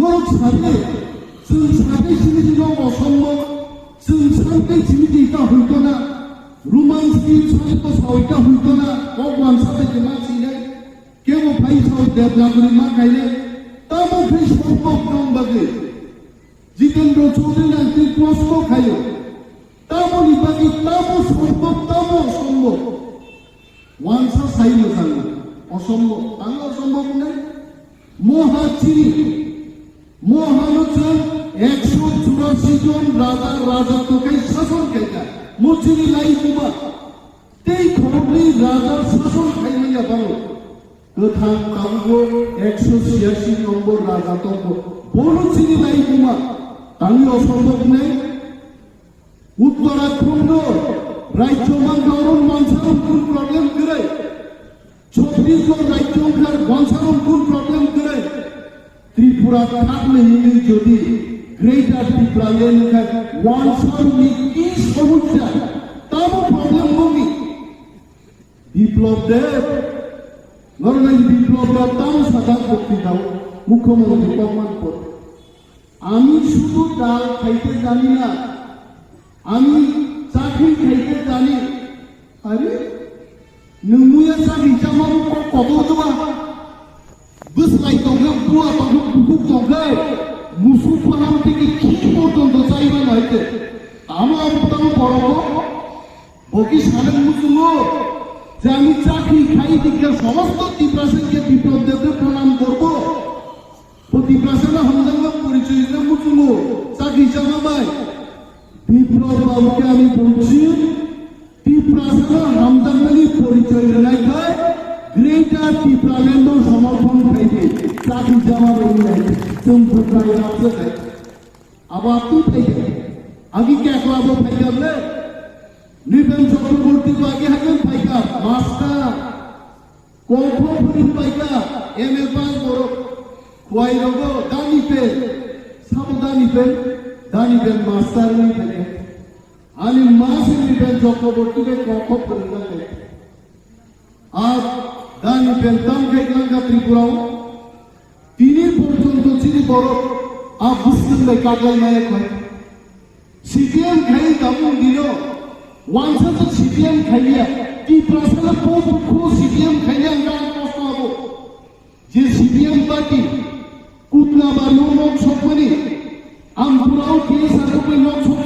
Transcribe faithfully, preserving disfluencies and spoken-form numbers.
Borok sadi, chwng sadi simi di no osombo, chwng sadi simi di ta hoito na, Roman script sadi ko sa hoito na, kok wan sadi di ma sinai, kebo phai sa Devanagari ma kainai, tamo khai sombok nong bagwi. Jitendra Chaudhary nang twi post ko khayo. Tamoni bagwi tamo sombok, tamo osombok. Wansa sai mwchang, osombok. Tamo osombok nai? Moha chini. Moha no chwng ekso churashi jon raja, raja tokai sason khaika. Mo chini lai kuma. Tei khoroknwi raja sason khaimanya balo. Kwthang tabukbo ekso chhiyasi nombor raja tongbo. Bono chini lai kuma. Tangwi osombok nai? Uttarakhando rajyo mangka oro wansa rok kun problem kwrwi. Chhattisgarh rajyo wngkha wansa rok kun problem kwrwi. Tripura thakle hinwi jodi Greater Tipraland wngkha wansa rokni ki somosya tamo problem wngwi. Biplab Deb, nornai Biplab Deb tamo sajak bokti dao, mukhyamantri kokman por. আমি শুধু ডাল খাইতে জানি না, আমি চাকরি খাইতে জানি। আরে, nung muya chakri chama ko kobo to ba. Bwslai tongkhe, bua tongkhe, bukhuk tongkhe, musuk panam tiki khi porjonto chaiba naite. Tamo abo tamo borok bo. Bo ki sanak muchungo je ami chakri khai dikha somosto Tiprasa ke Biplab Debno pranam korbo. Bo Tiprasa no hamjakma porichoy rwna muchungo chakri chama bai. Biplab Babu ke ami bolchi Tiprasa no hamjakmani porichoy rwnai khai Greater Tipraland no somorthon khai di chakri chama bai nai chwng bukrai rapsa khai. Abo atwi phaikha. Agi kekla bo phaikha le. Nipen Chakraborty bo agi haikhe phaikha. Master. Kokho phwrwng phaikha. M A pass borok. Khwai rogo dani pen. Sabo dani pen. Dani pen master ni phaikha. Ani mas ni pen Chakraborty bai kokho phwrwng phaikha. Ar dani pentam khe langka Tripura o. Tini porjonto chini borok a bwswk bai kaklai maya kha. C P M khai tamung dino. Wansa to C P M khaiya. Tiprasa la po ko C P M khaiya ang kosto abo. Je C P M party kutna ba no nok sokmani. Ang pura o T S R ko nok sok